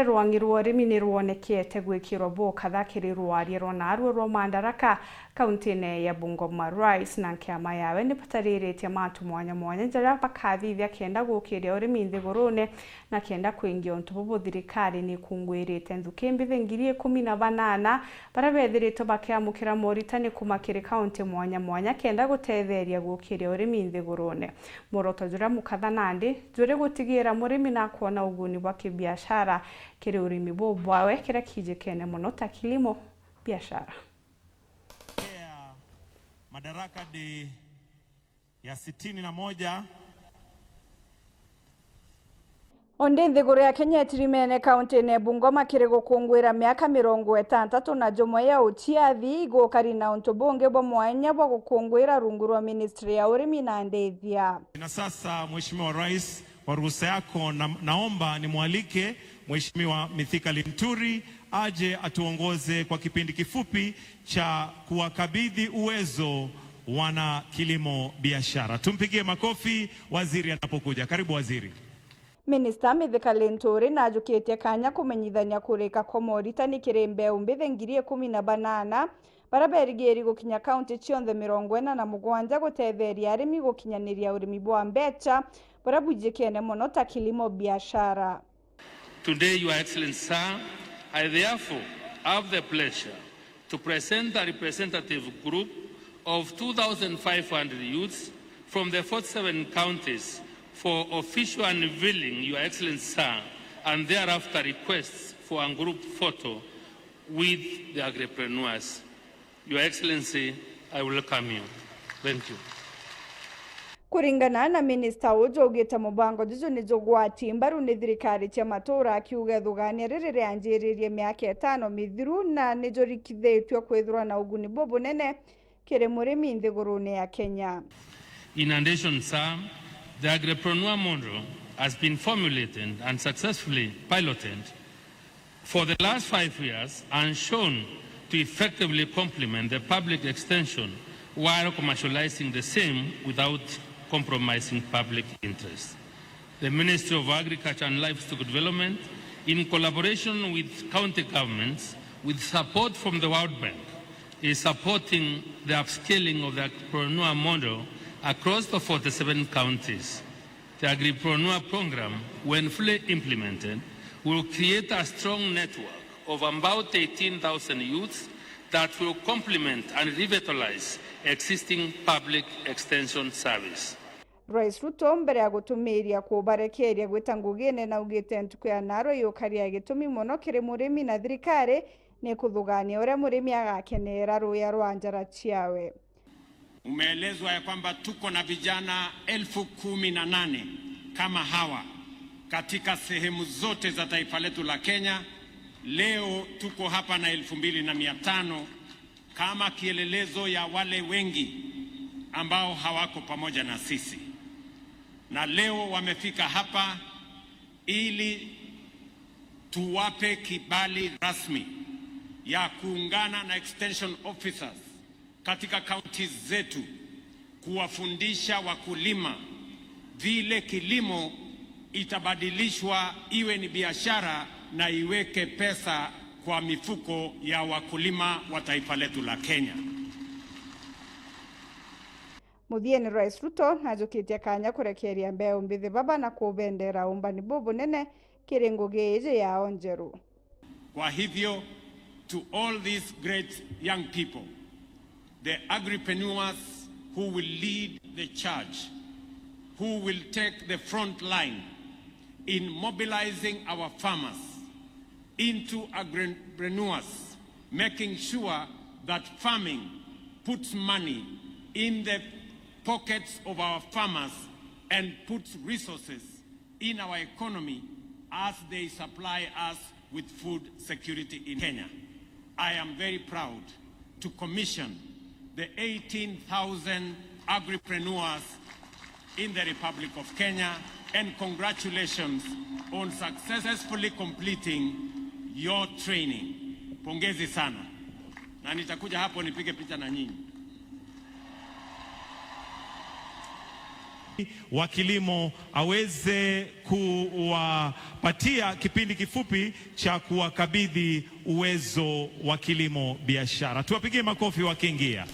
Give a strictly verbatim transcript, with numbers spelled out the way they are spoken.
Rwang'i rwa urimi ni rwonekete gwikirwa bukatha kiri rwaria rwa narua rwa Madaraka, kauntine ya Bungoma. Rais na nkiama yawe ni batariritie mantu mwanya mwanya jaria bakathithia kenda gukiria urimi nthigurune, na kenda kwingia untu bubu, thirikari ni ikungwirite nthuki mbithi ngiri ikumi na banana baria bethiritwe bakiamukira moritani kuma kiri kaunti mwanya mwanya kenda gutetheria gukiria urimi nthigurune. Mworoto juria mukatha nandi juri gutigira murimi na akwona uguni bwa kibiashara kiri urimi buu bwawe kiria kijikene mono ta kilimo biashara. Madaraka Day ya sitini na moja. Ondi nthiguru ya Kenya itirimene kauntine ya Bungoma kiri gukunguira miaka mirongo itantatu na jumwe ya uciathi, igukari na untu bungi bwa mwanya bwa gukunguira rungu rwa ministry ya urimi na ndithia. Na sasa, Mheshimiwa Rais, kwa ruhusa yako, na, naomba nimwalike Mheshimiwa Mithika Linturi aje atuongoze kwa kipindi kifupi cha kuwakabidhi uwezo wana kilimo biashara. Tumpigie makofi waziri anapokuja. Karibu waziri. Minista Mithika Linturi najukitie kanya kumenyithania kurika kwa moritani kiri mbeu mbithi ngiri ikumi na banana baria berigiri gukinya kaunti cionthe mirongo ina na mugwanja gutetheria arimi gukinyaniria urimi bwa mbecha buria bwijikene mono ta kilimo biashara. Today, Your Excellency, sir, I therefore have the pleasure to present a representative group of two thousand five hundred youths from the forty-seven counties for official unveiling, Your Excellency, sir, and thereafter requests for a group photo with the agripreneurs. Your Excellency, I welcome you. Thank you. Kuringana na minista uju, augite mubango juju ni jugwati mbaru ni thirikari cia matura, akiuga ithugania riri rianjiririe miaka itano mithiru na ni jurikithitue kwithirwa na uguni bubunene kiri murimi nthigurune ya Kenya. In addition, sir, the agripreneur model has been formulated and successfully piloted for the last five years and shown to effectively complement the public extension while commercializing the same without compromising public interest. The Ministry of Agriculture and Livestock Development, in collaboration with county governments, with support from the World Bank, is supporting the upscaling of the agripreneur model across the forty-seven counties. The Agripreneur Program, when fully implemented, will create a strong network of about eighteen thousand youths that will complement and revitalize existing public extension service. Rais Ruto, mbere ya gutumiria kubarekeria gwita ngugine, naugite ntuku ya narua yukaria gitumi mono kiri murimi na thirikari ni kuthugania uria murimi agakenera ruya rwa njara ciawe. Umeelezwa ya kwamba tuko na vijana elfu kumi na nane kama hawa katika sehemu zote za taifa letu la Kenya. Leo tuko hapa na elfu mbili na mia tano kama kielelezo ya wale wengi ambao hawako pamoja na sisi. Na leo wamefika hapa ili tuwape kibali rasmi ya kuungana na extension officers katika counties zetu kuwafundisha wakulima vile kilimo itabadilishwa iwe ni biashara na iweke pesa kwa mifuko ya wakulima wa taifa letu la Kenya. Muthiene, Rais Ruto najukitie kanya kurekeria mbeu mbithi baba na kubendera umbani bubunene kiri ngugi iji yao njeru. Kwa hivyo, to all these great young people, the agripreneurs who will lead the charge, who will take the front line in mobilizing our farmers into agripreneurs, making sure that farming puts money in the pockets of our farmers and puts resources in our economy as they supply us with food security in Kenya. I am very proud to commission the eighteen thousand agripreneurs in the Republic of Kenya, and congratulations on successfully completing your training. Pongezi sana. Na nitakuja hapo nipige picha na nyinyi. wa kilimo aweze kuwapatia kipindi kifupi cha kuwakabidhi uwezo wa kilimo biashara. Tuwapigie makofi wakiingia.